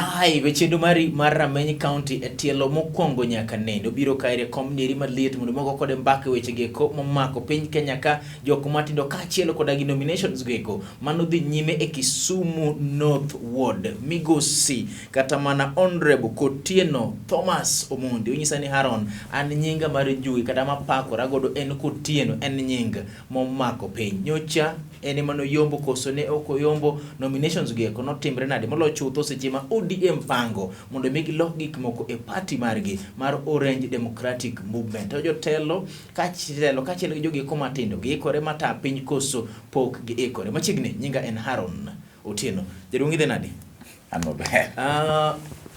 Live e chenro mari mar Rameny County e tielo mokwongo nyaka nende. Obiro kaere kom nieri maliet mondo mogo kode mbaka e weche geko momako piny Kenya ka jok matindo kaachiel koda gi nominations goeko mano dhi nyime e Kisumu North Ward. Migosi kata mana Honorable Kotieno Thomas Omondi onyisa ni Haron, an nyinga mar jugi kata mapakora godo en Kotieno, en nying momako piny. Nyocha en ema noyombo koso ne ok oyombo nominations gi eko notimre nade moloyo chutho seche ma ODM pango mondo mi gilok gik moko e party margi mar Orange Democratic Movement. To jotelo kaachiel kaachiel gi jogi eko matindo giikore mata piny koso pok giikore. Machiegni nyinga en Haron Otieno. Jaduong' idhi nade? An maber.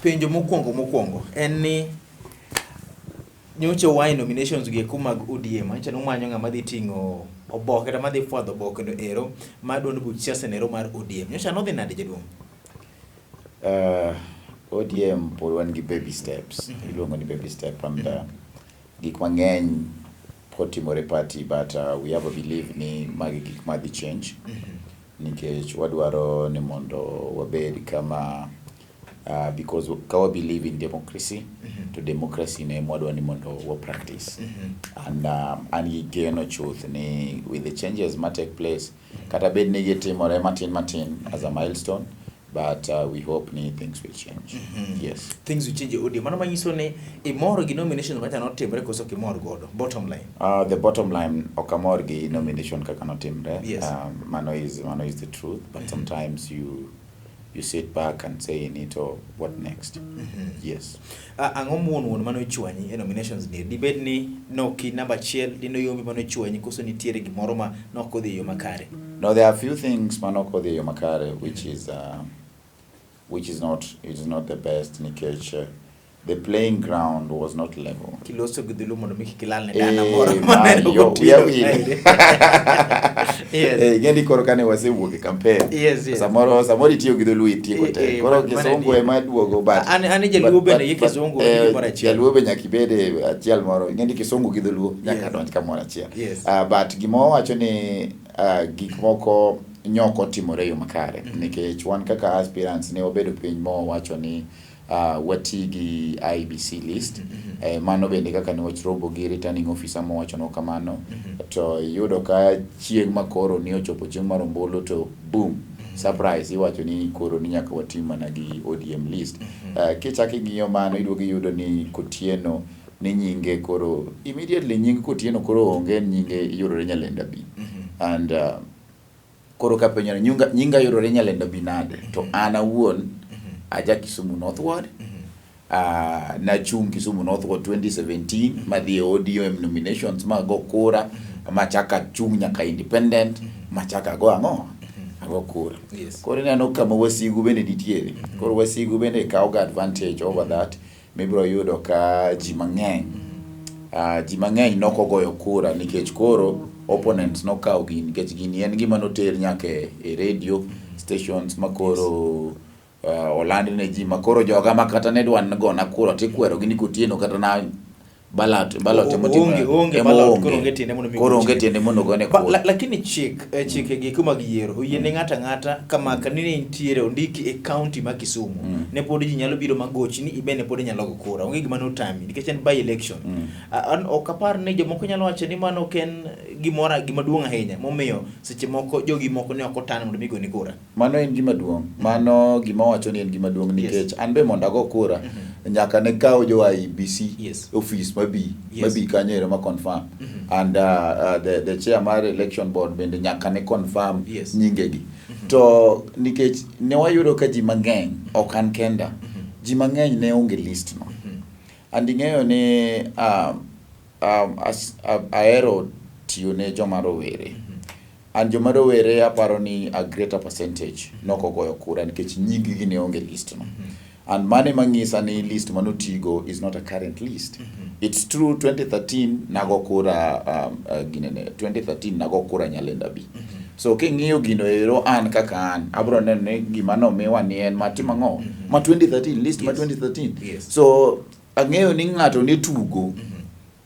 Penjo mokwongo mokwongo en ni nyocha oa e nominations gi eko mag ODM, nyocha numanyo ng'ama dhi ting'o oboke kata madhi fwadho oboke no ero mar duond buch siasa no ero mar ODM. Nyocha nodhi nade, jaduong'? ODM pod wan gi baby steps. Iluongo ni baby step and gik mang'eny pod timore party, but we have a belief ni magi gik madhi change nikech wadwaro ni mondo wabed kama because ka wa believe in democracy to democracy ne wadwa ni mondo wa practice and an gi geno chuth ni with the changes ma take place, kata bed ni gitimore matin matin as a milestone, but we hope ni things will change, yes. Things will change e ODM. Mano manyiso ni imor gi nomination macha notimre koso ok imor godo? Bottom line. The bottom line, ok amor gi nomination kaka notimre. Yes. Mano is the truth, but sometimes you sit back and say ni to what next? Yes. Ang'o muon wuon mane ochwanyi e nominations ni? Dibed ni noki namba achiel, dinoyombi mane ochwanyi, koso nitiere gimoro ma nok odhi e yo makare? No, there are few things manok odhi e yo makare, which is not, it is not the best nikech the playing ground was not level. Kiloso gi dholuo mondo mi kik ilal ne dana moro Eh, maneno ma, yo, gotieno. wiya wil. Yes. Eh, ing'e ni koro kane wasewuok e campaign. Yes. Samoro itiyo gi dholuo itieko te. Koro kisungu ema duogo, but An jaluo bende gi kisungu en gimoro achiel. Jaluo be nyaka ibed e achiel moro. Ing'e ni kisungu gi dholuo nyaka donj kamoro achiel. Yes. But gima wawacho ni gik moko nyok otimore e yo makare nikech wan kaka aspirants ne wabedo piny ma wawacho ni wati gi IEBC list. Mano bende kaka ne wach romo gi returning officer mowachonwa kamano to iyudo ka chieng' ma koro ni ochopo chieng' mar ombulu to boom, surprise, iwacho ni koro ni nyaka watim mana gi ODM list. Kichako ing'iyo mano iduogo iyudo ni Kotieno ni nyinge koro immediately nying Kotieno koro onge, nyinge yudore Nyalenda B and koro kapenjo ni nyinga yudore Nyalenda B nade to an awuon aja Kisumu North Ward, nachung' Kisumu North Ward 2017 madhi e ODM nominations mago kura machaka achung' nyaka independent machaka ago ang'o ago kura. Koro ineno kama wasigu bende nitiere, koro wasigu bende kawo ga advantage over that mibiro yudo ka ji mang'eny nokogoyo kura nikech koro opponents nokawo gini nikech gini en gima noter nyaka e radio stations makoro oland ne ji makoro joga ma kata ne dwa gona kura tikwero gi ni Kotieno kata na ballot Onge ema ballot, onge. Koro onge tiende mondo mi Koro onge gochne. tiende mondo gone kura. Lakini chik chike gi mag yiero oyie ne ng'ato ang'ata kama ka ni nitiere ondiki e county ma Kisumu ne pod ji nyalo biro magochi ni ibende pod inyalo go kura, onge gima notami nikech en by election. An ok apar ni jomoko nyalo wacho ni mano ok en gimoro gima duong' ahinya momiyo seche moko jogi moko ne ok otan mondo mi goni kura. Mano en gima duong', mano gima wacho ni en gima duong' nikech an be mondo ago kura nyaka ne kaw jo IEBC office mabi mabi kanyo ero ma confirm and the chair mar election board bende nyaka ne confirm nyingegi to nikech ne wayudo ka ji mang'eny, ok an kenda, ji mang'eny ne onge list no and ing'eyo ni ahero tiyo ne joma rowere and joma rowere aparo ni a greater percentage nokogoyo kura nikech nying gi ne onge list no and mano ema ng'isa ni list manotigo is not a current list. It's true, 2013 nago kura ginene 2013 nago kura Nyalenda B. So king'iyo gino ero an kaka an abro neno ni gima nomiwa ni en matimo ang'o ma 2013 list ma 2013. So ang'eyo ni ng'ato ne tugo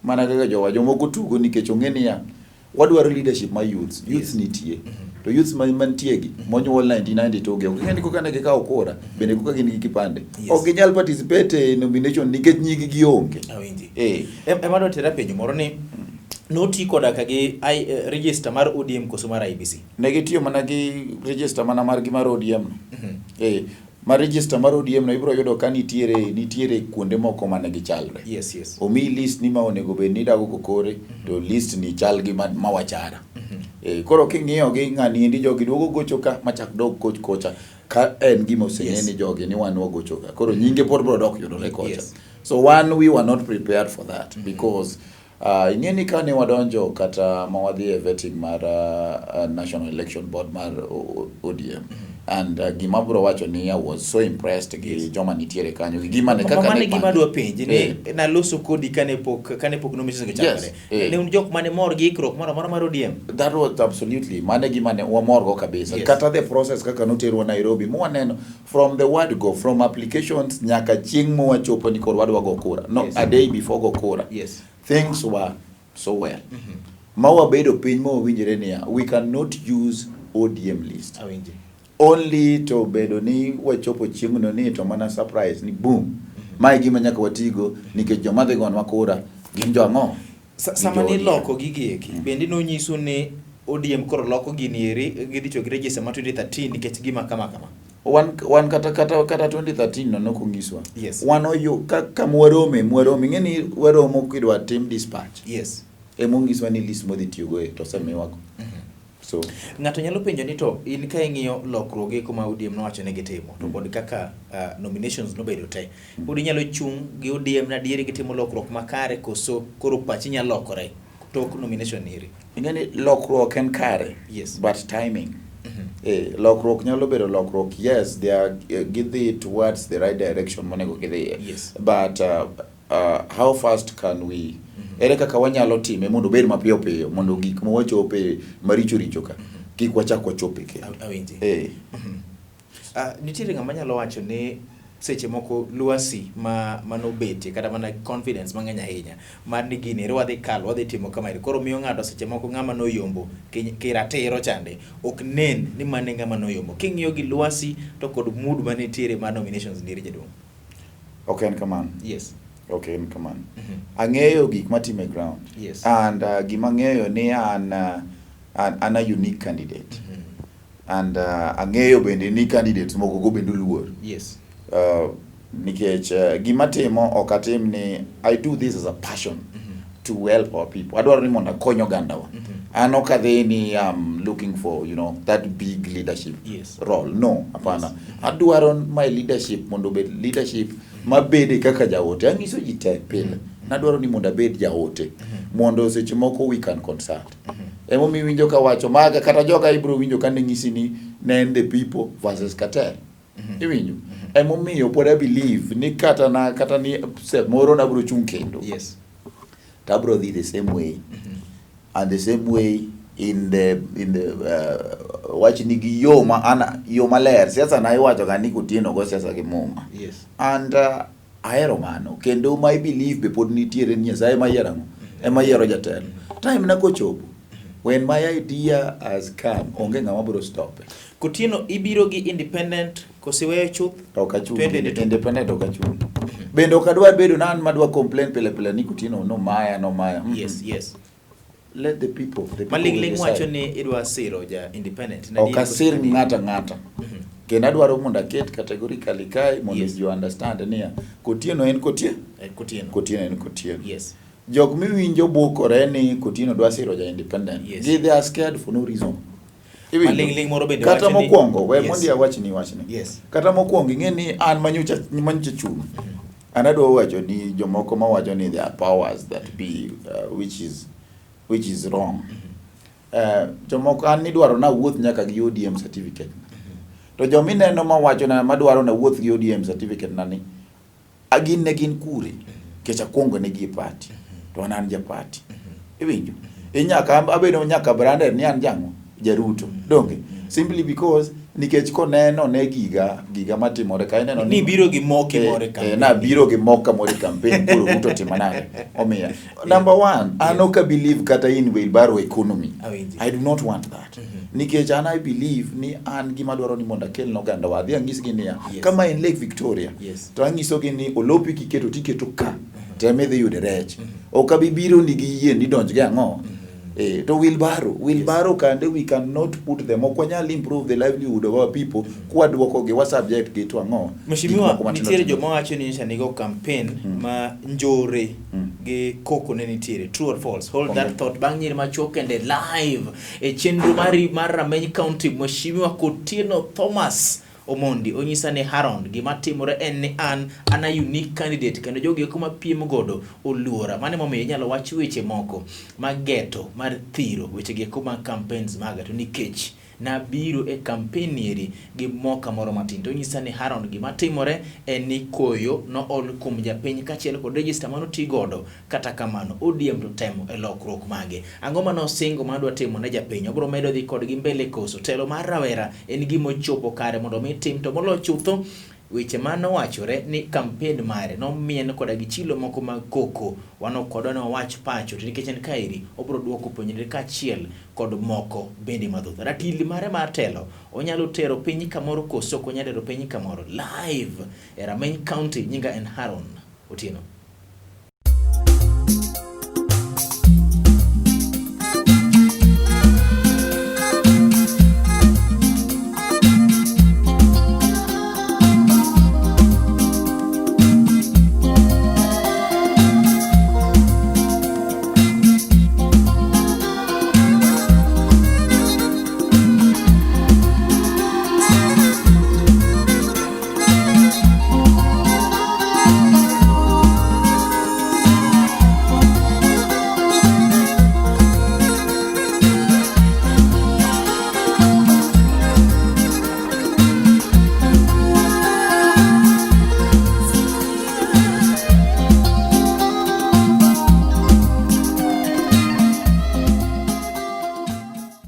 mana kaka jowa jomoko tugo nikech ong'e niya wadwaro leadership mar youths. Youths nitie. To youths ma mantie gi monyuol 1992 gi ok ing'e ni koka ne gikawo kura bende koka gin gi kipande. Ok ginyal participate e nomination nikech nying gi onge. Awinji. Ema dwa tera penjo moro ni noti koda ka gi register mar ODM koso mar IEBC? Ne gitiyo mana gi register mana margi mar ODM no. Ma register mar ODM no ibiro yudo ka nitiere kuonde moko mane gichalre. Yes. Omiyi list ni ma onego bed ni idago kokore to list ni chal gi ma wachara. Koro king'iyo gi ng'ani endi jogi duogo gocho ka machak dog koch kocha ka en gima oseng'e ni jogi ni wan wagocho ka. Koro nyinge pod biro dok yudore kocha. So one, we were not prepared for that because ing'e ni kane wadonjo kata ma wadhi e vetting mar National Election Board mar ODM and gima bro wacho ni I was so impressed gi joma nitiere kanyo gi gima ne kaka ne gima dwa penji ni naloso kodi kane pok nominations ochakore. Ne un jok mane mor gi ikruok moro amora mar ODM? That was absolutely mane gima ne wamorgo kabisa. Kata the process kaka noterwa Nairobi mwaneno from the word go, from applications nyaka chieng' mwachopo ni koro wadwa go kura, no, a day before go kura, things were so well ma wabedo piny ma wawinjre niya we cannot use ODM list. Awinji. Only to bedo ni wachopo chieng'no ni to mana surprise ni boom, mae gima nyaka watigo nikech joma dhi gonwa kura gin jo ang'o? Sama niloko gigi eki, bende nonyisu ni ODM koro loko gini eri gidhi tiyo gi register ma 2013 nikech gima kama kama? Wan kata 2013 no nokonyiswa. Wan oyu ka kama warome ing'e ni waromo kidwa tim dispatch. Emonyiswa ni list modhi tiyogo e to osemiwago. So ng'ato nyalo penjo ni to in ka ing'iyo lokruoge eko ma ODM nowacho ni gitimo to kod kaka nominations nobedo te, pod inyalo chung' gi ODM na adieri gitimo lokruok makare koso koro pachi nyalo lokore tok nomination eri? Ing'e ni lokruok en kare. But timing. Lokruok nyalo bedo lokruok, yes, they are gidhi towards the right direction monego gidhiye. But how fast can we, ere kaka wanyalo time mondo obed mapiyo piyo mondo gik ma wachope maricho richo ka kik wachak wachope kendo. Awinji. Nitiere ng'ama nyalo wacho ni seche moko lwasi ma manobetie kata mana confidence mang'eny ahinya mar ni gini eri wadhi kalo, wadhi timo kama eri, koro miyo ng'ato seche moko ng'ama noyombo kiratiro chande ok nen ni mane ng'ama noyombo king'iyo gi lwasi to kod mood manitiere mar nominations niri, jaduong'. Ok en kamano. Ok en kamano. Ang'eyo gik matime ground. And gima ang'eyo ni an a unique candidate. And ang'eyo bende ni candidates moko go bende oluor. Nikech gima timo ok atim ni I do this as a passion to help our people. Adwaro ni mondo akony ogandawa. An ok adhi ni I'm looking for that big leadership role. No, hapana. Adwaro my leadership mondo obed leadership mabede kaka jaote. Ang'iso ji te pile. Nadwaro ni mondo abed jaote. Mondo seche moko we can consult. Emomiyo iwinjo ka wacho maga kata joga ibiro winjo ka ne ng'isi ni ne en the people versus cartel. Iwinjo? Emomiyo pod I believe ni kata na kata ni moro nabiro chung' kendo. To abiro dhi the same way. And the same way in the wach ni gi yo ma an yo maler. Siasa na iwacho ga ni Kotieno go siasa gi muma. And ahero mano kendo my belief be pod nitiere ni Nyasaye ema yiero ang'o? Ema yiero jatelo. Time na kochopo when my idea has come, onge ng'ama biro stop. Kotieno, ibiro gi independent koso iweyo chuth? Ok achung'. 2022. Independent ok achung'. Bende ok adwar bedo na an madwa complain pile pile ni Kotieno no maya no maya. Let the people Maling'ling will wacho decide. ni idwa siro ja independent. Ok asir ng'ato ang'ata. Kendo adwaro mondo aket categorically kae mondo you understand niya Kotieno en Kotieno. Kotieno. Kotieno en Kotieno. Jok miwinjo bukore ni Kotieno dwa siro ja independent. Gi they are scared for no reason. Iwinjo? Maling'ling moro bende Kata wacho ni mokwongo, we mondo awachni wachni. Kata mokwongo ing'e ni an manyocha chung'. An adwa wacho ni jomoko mawacho ni there are powers that be which is wrong. Jomoko an nidwaro na wuoth nyaka gi ODM certificate. To jomineno mawacho na madwaro na wuoth gi ODM certificate na ni gin ne gin kure nikech akwongo ne gi e party to an ja party. Iwinjo? Inyaka abedo nyaka branded ni an jang'o? Jaruto. Donge? Simply because Nikech koneno ne giga giga matimore ka ineno Ni biro gi mo kimoro e campaign. Nabiro gi mo kamoro e campaign koro Ruto timo nade? Omiya. Number one, an ok a believe kata in wheelbarrow economy. Awinji. I do not want that. Nikech an I believe ni an gima dwaro ni mondo akel ne oganda wa. Adhi anyisgi niya, kama en Lake Victoria, to anyisogi ni olopi kiketo tiketo ka, to ema idhi yude rech. Ok abi biro ni gi yie ni donj gi ang'o. To wheelbarrow, wheelbarrow kande we cannot put them. Ok wanyal improve the livelihood of our people. Kwa duoko gi wa subject gi to ang'o. Gik Mheshimiwa, moko matindo nitiere tindo. joma wacho ni nyocha nigo campaign ma njore gi koko ne nitiere. True or false? Hold that thought. Bang' nyiri machuok kende live e chenro mari mar Rameny County, Mheshimiwa Kotieno Thomas Omondi onyisa ni Haron, gima timore en ni an an a unique candidate kendo jogi eko mapiem godo oluora. Mano emomiyo inyalo wach weche moko mag geto mar thiro weche gi eko mag campaigns maga to nikech nabiro e campaign eri gi moka moro matin to onyisa ni Haron, gima timore en ni koyo nool kuom japiny kaachiel kod register mano ti godo. Kata kamano ODM to temo e lokruok mage. Ang'o mane osingo madwa timo ne japiny? Obiro medo dhi kodgi mbele koso? Telo mar rawera en gima ochopo kare mondo mi tim to moloyo chutho weche mane owachore ni campaign mare nomien koda gi chilo moko mag koko. Wan ok wadwa ni wawach pacho to nikech en kaeri obiro duoko puonjre kaachiel kod moko bende mathoth. Ratili mare mar telo onyalo tero piny kamoro koso ok onyal tero piny kamoro. Live e Rameny County, nyinga en Haron Otieno.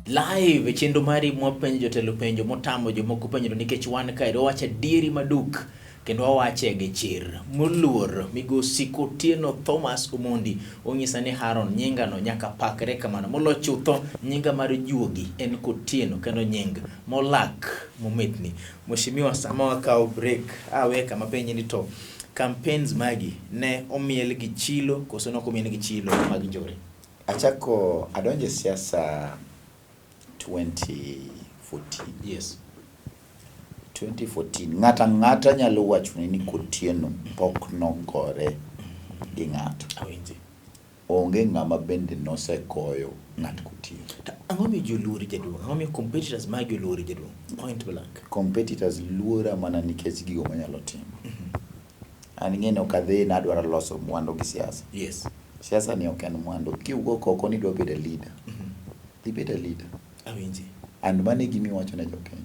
Live e chenro mari mwapenjo jotelo penjo motamo jomoko penjo nikech wan kae wawacho adieri maduk kendo wawache gi chir. Moluor migosi Kotieno Thomas Omondi onyisa ni Haron nyingano nyaka pakre kamano. Molo chutho nyinga mar juogi en Kotieno kendo nying molak momitni. Mheshimiwa, sama wakawo break awe kama penji ni to campaigns magi ne omiel gi chilo koso ne ok omiel gi chilo mag njore? Achako adonjo e siasa 2014. 2014 ng'ato ang'ata nyalo wachoni ni Kotieno pok nogore gi ng'ato. Awinji. Onge ng'ama bende nosegoyo ng'at Kotieno. To ang'o miyo ji oluori jaduong'? Ang'o miyo competitors magi oluori jaduong'? Point blank. Competitors luora mana nikech gigo manyalo timo. An ing'e ni ok adhi nadwaro loso mwandu gi siasa. Siasa ni ok en mwandu. Kiwuok oko ni idwa bedo a leader. Dhi bed a leader. Awinji. And mano e gima iwacho ne jopiny.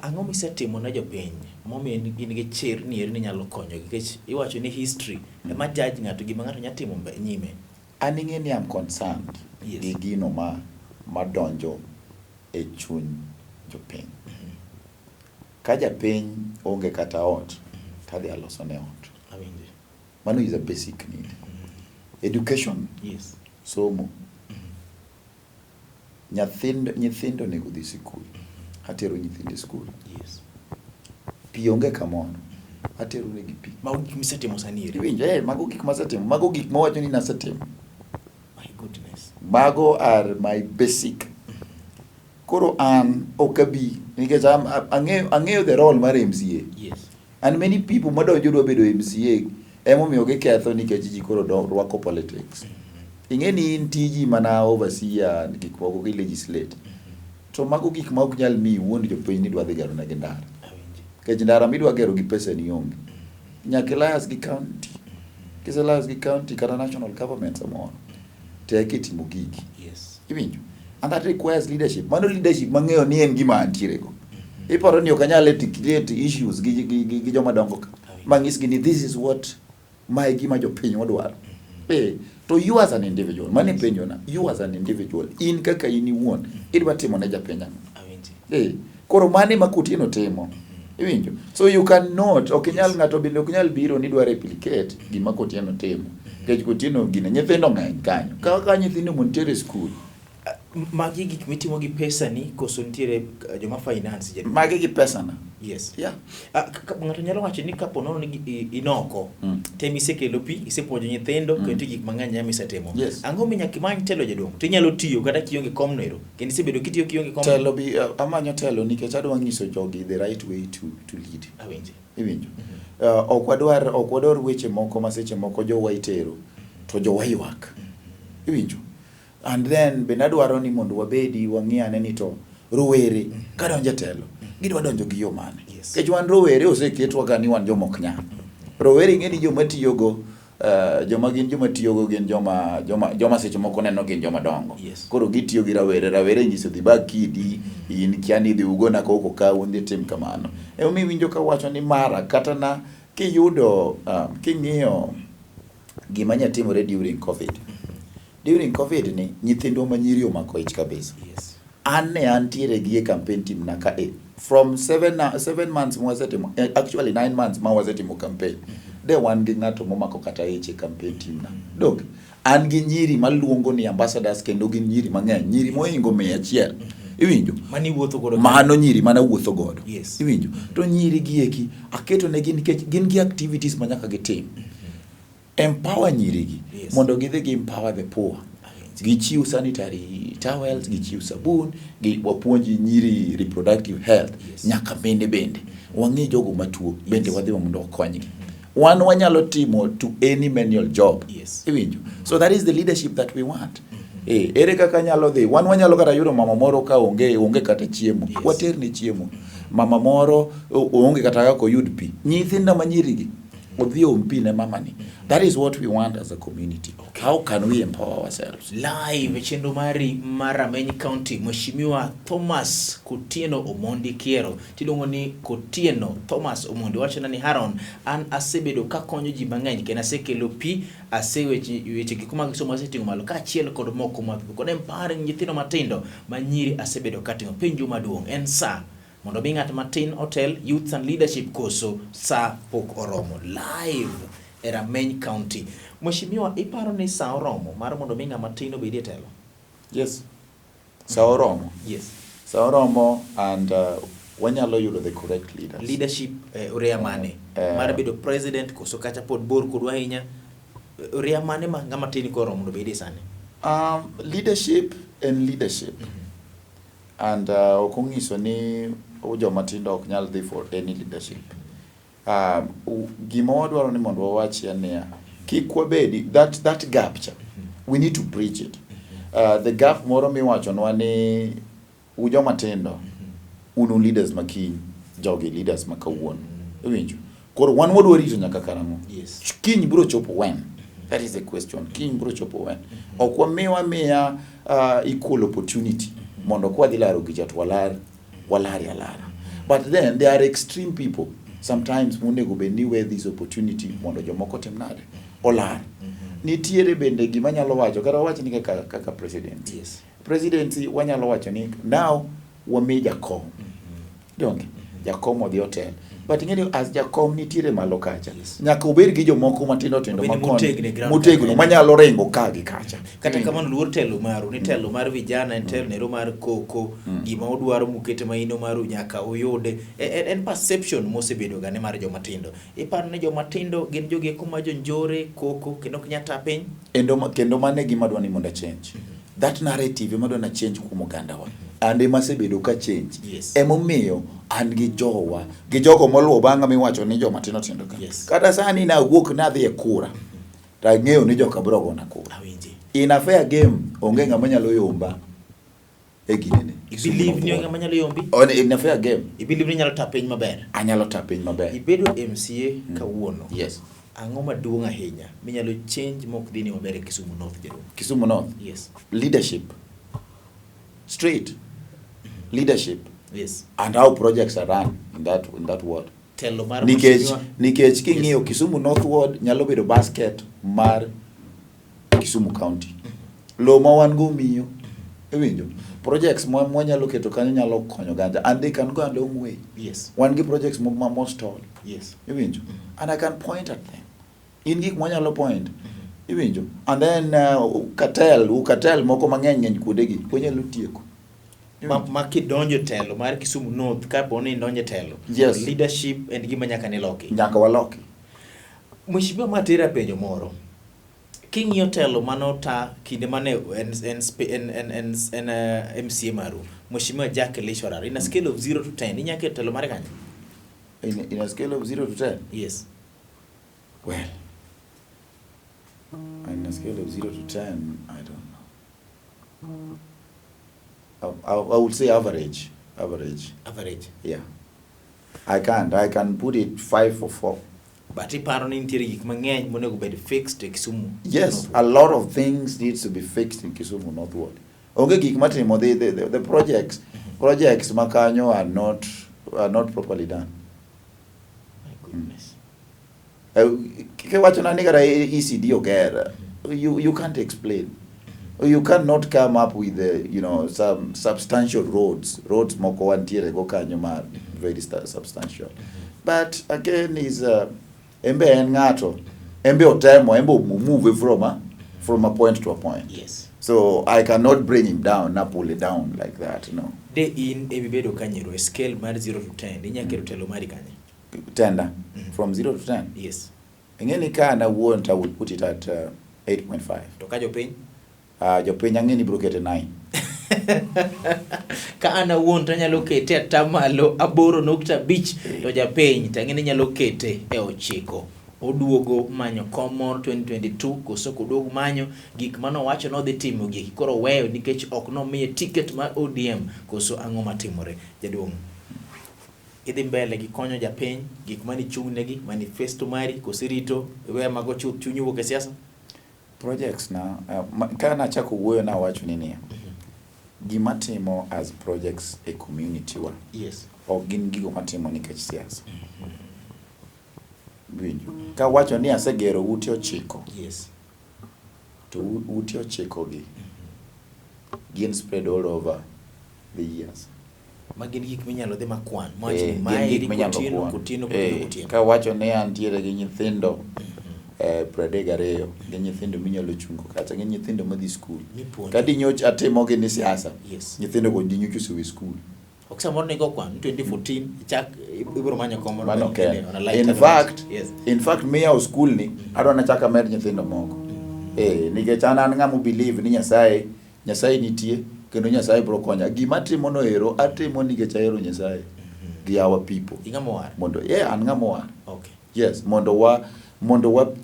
Ang'o misetimo ne jopiny momiyo in gi chir ni eri ni inyalo konyogi? Nikech iwacho ni history ema judge ng'ato gima ng'ato nyalo timo nyime. An ing'e ni I'm concerned gi gino ma madonjo e chuny jopiny. Ka japiny onge kata ot, tadhi alosone ot. Awinji. Mano is a basic need. Education. Somo. Nyithindo onego odhi sikul. Atero nyithindo e skul. Pi onge kamoro. Atero negi pi. Mago gik misetimo sani eri. Iwinjo, mago gik masetimo. Mago gik mawacho ni nasetimo. My goodness. Mago are my basic. Koro an ok abi nikech ang'eyo the role mar MCA. And many people madonjo dwa bedo MCA emomiyo giketho nikech ji koro rwako politics. Ing'e ni in tiji mana overseer gik moko gi legislate. To mago gik ma ok nyal miyi wuond jopiny ni idwa dhi gero negi ndara. Nikech ndara midwa gero gi pesa ni onge. Nyaka i liaise gi county. Kise liaise gi county kata national government samoro. To eka itimo gigi. Iwinjo? And that requires leadership. Mano leadership mang'eyo ni en gima antiere go. Iparo ni ok anyal articulate issues gi joma dongo ka. Manyisgi ni this is what mae gima jopiny odwaro. To you as an individual, mano ipenjo na, you as an individual, in kaka in iwuon, idwa timo ne japiny ang'o? Koro mano ema Kotieno timo. Iwinjo? So you cannot, ok inyal, ng'ato bende ok nyal biro ni dwa replicate gima Kotieno timo. Nikech Kotieno gine nyithindo ng'eny kanyo. Ka nyithindo montiere e school. Magi gik mitimo gi pesani koso nitiere joma finance, jaduong'? Magi gi pesana. Yeah. Ng'ato nyalo wacho ni kapo nono ni inoko tem isekelo pi, isepuonjo nyithindo, kendo nitie gik mang'eny ahinya misetimo. Ang'o minyaka imany telo, jaduong'? Tinyalo tiyo kata kionge kom no ero. Kendo isebedo kitiyo kionge kom. Telo bi amanyo telo nikech adwa nyiso jogi the right way to lead. Awinji. Iwinjo? Ok wadwar weche moko ma seche moko jowa itero to jowa ywak. Iwinjo? And then bende adwaro ni mondo wabedi wang'i ane ni to rowere kadonjo e telo gidwa donjo gi yo mane. Nikech wan rowere oseketwa ga ni wan joma ok nyal. Rowere ing'e ni joma tiyogo joma gin joma tiyogo gin joma seche moko neno gin joma dongo. Koro gitiyo gi rawere, rawere nyiso dhi bag kidi, in kia ni dhi ugona koko ka un dhi tim kamano. Emomiyo iwinjo ka wacho ni mara kata na kiyudo king'iyo gima nya timore during COVID. During COVID ni nyithindwa ma nyiri omako ich kabisa. An ne antiere gi e campaign team na ka e from 7 months mwasetimo, actually 9 months ma wasetimo campaign. De wan gi ng'ato momako kata ich e campaign team na. Dog, an gi nyiri maluongo ni ambassadors kendo gin nyiri mang'eny, nyiri mohingo 100. Iwinjo? Mani wuotho godo. Mano nyiri mana wuotho godo. Iwinjo? To nyiri gi eki aketo negi nikech gin gi activities ma nyaka gitim. Empower nyiri gi mondo gidhi gi empower the poor. Gichiw sanitary towels, gichiw sabun, gi wapuonj nyiri reproductive health, nyaka mine bende. Wang'i jogo matuo bende wadhi mondo wakonygi. Wan wanyalo timo to any manual job. Iwinjo? So that is the leadership that we want. Ere kaka nyalo dhi? Wan wanyalo kata yudo mama moro ka onge kata chiemo. Waterne chiemo. Mama moro oonge kata kaka oyud pi. Nyithinda ma nyiri gi odhi oom pi ne mama ni. That is what we want as a community. How can we empower ourselves? Live e chenro mari mar Rameny County, Mheshimiwa Thomas Kotieno Omondi Kiero, tiluongo ni Kotieno Thomas Omondi, wachona ni Haron, an asebedo kakonyo ji mang'eny kendo asekelo pi, aseweche weche gik mag somo aseting'o malo kaachiel kod moko mathoth kod empowering nyithindo matindo ma nyiri asebedo kating'o. Penjo maduong' en sa mondo mi ng'at matin otel youth and leadership koso sa pok oromo? Live e Rameny County. Mheshimiwa, iparo ni sa oromo mar mondo mi ng'ama tin obedi e telo? Yes. Sa oromo. Sa oromo and wanyalo yudo the correct leaders. Leadership oreya mane? Mar bedo president koso kacha pod bor kodwa ahinya? Oreya mane ma ng'ama tin koro mondo obedi sani? Leadership en leadership. And ok onyiso ni joma tindo ok nyal dhi for any leadership. Gima wadwaro ni mondo wawachi en niya, kik wabedi that gap cha. We need to bridge it. The gap moro miwachonwa ni ujoma tindo, unu leaders ma kiny, jogi leaders ma kawuono. Iwinjo? Koro wan wadwa rito nyaka karang'o? Kiny biro chopo when? That is the question. Kiny biro chopo when? Ok wamiwa miya equal opportunity mondo kwadhi laro gicha to walar walari alara. But then there are extreme people sometimes monego bed ni we this opportunity mondo jomoko tim nade? Olar. Nitiere bende gima nyalo wacho kata wawach ni kaka president. Presidency wanyalo wacho ni now wami jakom. Donge? Jakom odhi otel. But ing'e ni as jakom nitiere malo kacha. Nyaka obed gi jomoko matindo tindo Obed makoni motegno e ground motegno kacha. manyalo ringo ka gi kacha. Kata kamano luor telo maru ni telo mar vijana en telo nero mar koko, gima udwaro mukete maino maru nyaka uyude. En perception mosebedo ga ne mar joma tindo. Iparo ni joma tindo gin jogieko ma jonjore koko kendo ok nyal ta piny? Kendo mano e gima adwa ni mondo change. That narrative ema adwa na change kuom ogandawa. And ema asebedo ka change. Emomiyo an gi jowa, gi jogo moluwo bang'a miwacho ni joma tindo tindo ka. Kata sani nawuok nadhi e kura, to ang'eyo ni joka biro gona kura. Awinji. In a fair game, onge ng'ama nyalo yomba e ginene. I believe ni onge ng'ama nyalo yombi? In a fair game. I believe ni nyalo ta piny maber? Anyalo ta piny maber. Ibedo MCA kawuono. Yes. Ang'o maduong' ahinya minyalo change mok dhini maber e Kisumu North, jaduong'? Kisumu North? Yes. Leadership. Straight. Leadership. And how projects are run in that ward. Telo mar Nikech mheshimiwa. nikech king'iyo Kisumu North Ward nyalo bedo basket mar Kisumu County. Lowo ma wan go miyo. Iwinjo? Projects mwanyalo keto kanyo nyalo konyo oganda and they can go a long way. Wan gi projects mo stall. Iwinjo? And I can point at them. In gik mwanyalo point. Iwinjo? And then cartel moko mang'eny ng'eny kuondegi wanyalo tieko. Ma kidonjo telo mar Kisumu North, kapo ni idonjo telo, leadership en gima nyaka ne loki. Nyaka waloki. Mheshimiwa, matera penjo moro. King'iyo telo manota kinde mane en MCA maru, Mheshimiwa Jack Elisha Oraro, in a scale of 0 to 10, inyalo keto telo mare kanyo? In a scale of 0 to 10? Yes. Well, in a scale of 0 to 10, I don't know. I would say average. Average. Average. Yeah. I can't. I can put it 5 or 4. But iparo ni nitiere gik mang'eny monego bed fixed e Kisumu Yes, North a lot of things needs to be fixed in Kisumu North Ward. Onge gik matimo, the projects makanyo are not properly done. My goodness. Kiwacho na ni kata ECD oger, you can't explain. You cannot come up with some substantial roads. Roads moko wantiere go kanyo ma very substantial. But again is embe en ng'ato, embe otemo, embe move from a point to a point. So I cannot bring him down, na pull it down like that, no. De in emibedo kanyero e scale mar 0 to 10, inya keto telo mari kanye? Tender from 0 to 10. Yes. Ing'e ni ka an awuon to I will put it at 8.5. To ka jopiny? Jopiny ang'e ni biro kete 9. Ka an awuon to anyalo kete atamalo 8.5, to japiny to ang'e ni nyalo kete e 9. Oduogo manyo kom moro 2022 koso ok oduog manyo gik manowacho nodhi timo gi koro weyo nikech ok nomiye ticket mar ODM koso ang'o matimore jaduong'? Idhi mbele gi konyo japiny gik mane ichung' negi manifesto mari koso irito iweyo mago chuth chunyi wuok e siasa? Projects na ka nachako wuoyo nawacho ni niya, gima timo as projects e community wa ok gin gigo matimo nikech siasa. Winjo? Kawacho ni asegero ute 9 to ute 9 gi gin spread all over the years. Ma gin gik minyalo dhi makwan mawach ni Gin maeri gik minyalo Kotieno, kwan. Kotieno, Kotieno, Kotieno. Kawacho ni antiere gi nyithindo 32, gin nyithindo minyalo chungo kacha, gin nyithindo madhi skul. Mipuonjo. Ka dinyoch atimogi ni siasa, nyithindo go dinyoch osewe skul. Ok samoro nigo kwan 2014 ichak ibiro manyo kom moro Mano bende ken. on a lighter In note. fact, in fact miyawo skul ni adwa nachak amed nyithindo moko. Nikech an ng'ama believe ni Nyasaye nitie kendo Nyasaye biro konya. Gima atimo no ero atimo nikech ahero Nyasaye gi our people. Ing'ama owar? Mondo yeah, an ng'ama owar. Yes, mondo wa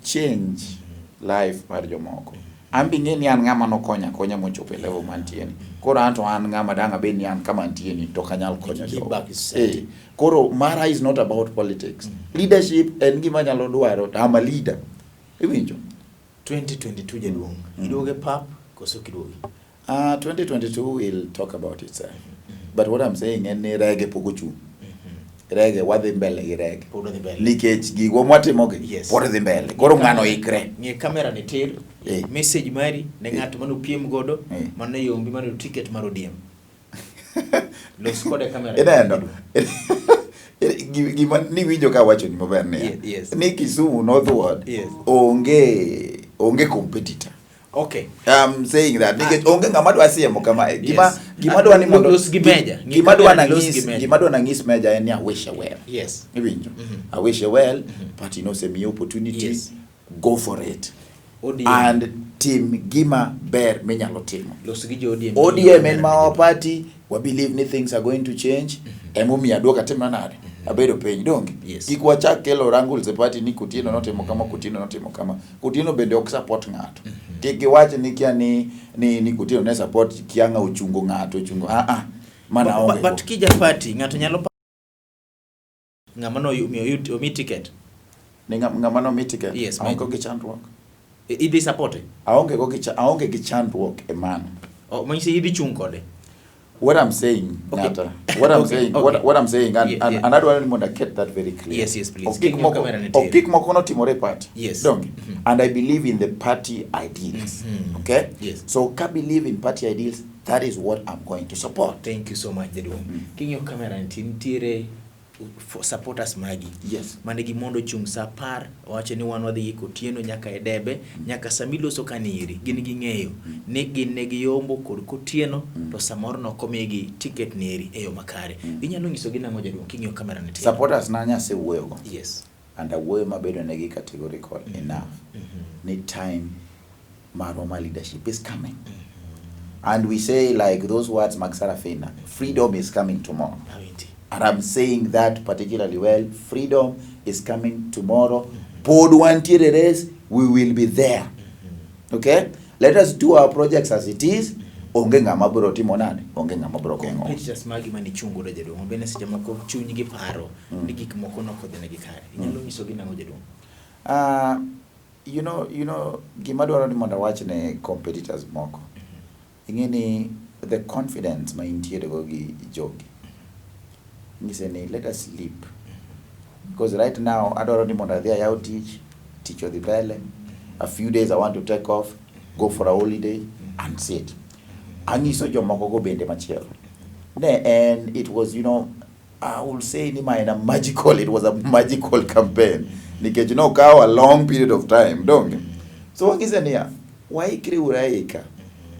change life mar jomoko. An be ing'e ni an ng'ama nokonya akonya mochopo e level mantie ni. Koro an to an ng'ama dang' abed ni an kama antie ni to ok anyal konyo Give jogo. back is society. Koro mara is not about politics. Leadership en gima anyalo dwaro to I'm a leader. Iwinjo? 2022 jaduong'. Iduogo e pap koso ok iduogi? 2022 will talk about itself. But what I'm saying en ni rege pok ochung'. Rege wadhi mbele gi rege. Pod wadhi mbele. Nikech gigwa mwatimogi pod dhi mbele. Koro ng'ano ikre. Ng'i kamera ni tir. Message mari ne ng'at mane opiem godo, mane yombi mane yudo ticket mar ODM. Los kode kamera. Ineno? Gima niwinjo ka awacho ni maber niya. Ni Kisumu North Ward onge competitor. I'm saying that nikech onge ng'ama dwa siemo kama gima gima dwa ni mondo Los gi meja. Ng'i gima dwa kamera ni los nang'is gi meja. Gima dwa nang'is meja en ni I wish her well. Iwinjo? I wish her well, but nosemiyi opportunity. Go for it. ODM. And tim gima ber minyalo timo. Los gi jo ODM. ODM en ma our party, we believe ni things are going to change. Emomiyo aduogo atimo nade? Abedo piny donge? Kik wachak kelo wrangles e party ni Kotieno notimo kama, Kotieno notimo kama. Kotieno bende ok support ng'ato. Kik giwach ni kia ni Kotieno ne support kia ng'a ochungo ng'ato, ochungo. Ah ah. Mana onge But go. kija party ng'ato nyalo ng'ama no omiyo omi ticket. Ni ng'ama no mi ticket? Yes, Aonge mate. gi chandruok. Idhi support? Aonge go gi aonge gi chandruok e mano. Oh, manyiso idhi chung' kode. What I'm saying, Nyata, what I'm saying, what I'm saying, and, and, and adwaro ni mondo aket that very clear. Yes, please. Ok gik King'iyo moko, camera ni ok tir. gik moko notimore e party. Donge? And I believe in the party ideals. Okay? So ka believe in party ideals, that is what I'm going to support. Thank you so much, jaduong'. King'iyo camera ni nitiere supporters magi. Mane gimondo chung' sa 10, owacho ni wan wadhi gi Kotieno nyaka e debe, nyaka sama iloso kaniri, gin ging'eyo ni gin ne giyombo kod Kotieno, to samoro nokomigi ticket nieri e yo makare. Inyalo nyisogi nang'o, jaduong', king'iyo camera ni tir? Supporters na nyasewuoyogo. And awuoyo mabedo negi categorical enough. Ni time marwa ma leadership is coming. And we say, like those words mag Sarafina, freedom is coming tomorrow. Awinji. And I'm saying that particularly well. Freedom is coming tomorrow. Pod wantiere race, we will be there. Okay? Let us do our projects as it is. Onge ng'ama biro timo nade? Onge ng'ama biro geng'o. Competitors magi manichung' godo, jaduong', bende seche moko chunygi paro ni gik moko nokodhinegi kare. Inyalo nyisogi nang'o, jaduong'? Gima dwaro ni mondo awach ne competitors moko. Ing'e ni the confidence ma intiere go gi jogi. Nyise ni let us sleep. Because right now adwaro ni mondo adhi ayaw tich, tich odhi mbele. A few days I want to take off, go for a holiday and sit. Anyiso jomoko go bende machielo. Ne en it was, I will say ni ma en a magical, it was a magical campaign. Nikech nokawo a long period of time, donge? So wang'ise niya, waikre uru aika,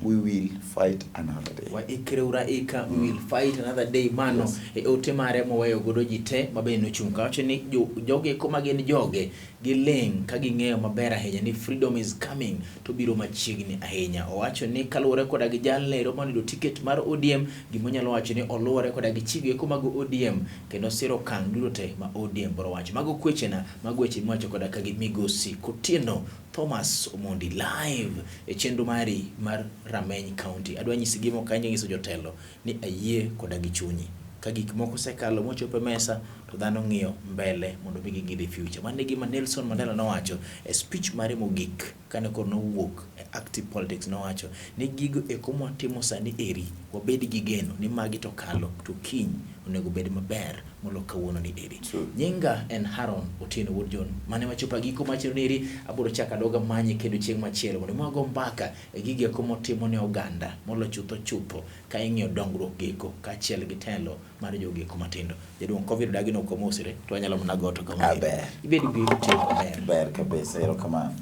we will fight another day. Waikre uru aika, we will fight another day. Mano e ote mare moweyo godo ji te mabende nochung' kawacho ni joge eko ma gin joge giling' ka ging'eyo maber ahinya ni freedom is coming to biro machiegni ahinya. Owacho ni kaluwore koda gi jalnero manoyudo ticket mar ODM, gimonyalo wacho ni oluwore koda gi chike eko mag ODM kendo siro okang' duto te ma ODM biro wacho. Mago kwechena, mago weche miwacho koda ka gi migosi Kotieno Thomas Omondi live e chenro mari mar Rameny County. Adwa nyisi gima ok anyal nyiso jotelo ni ayie koda gi chunyi. Ka gik moko osekalo mochopo e mesa to dhano ng'iyo mbele mondo mi ging'i the future. Mano e gima Nelson Mandela nowacho e speech mare mogik kane koro nowuok e active politics, nowacho ni gigo eko mwatimo sani eri wabed gi geno ni magi to kalo to kiny onego bed maber molo kawuono ni eri. Nyinga en Haron Otieno Wuod John. Mane wachopo giko mar chenro ni eri, abiro chako adoga manye kendo chieng' machielo mondo mi wago mbaka e gigo eko motimo ne oganda molo chutho chutho ka ing'iyo dongruok geko kaachiel gi telo mar jogo eko matindo. Jaduong' Covid odagi ni ok wamosre to wanyalo mana goto kamano. Aber. Ibed gi otieno maber. Ber kabisa, erokamano.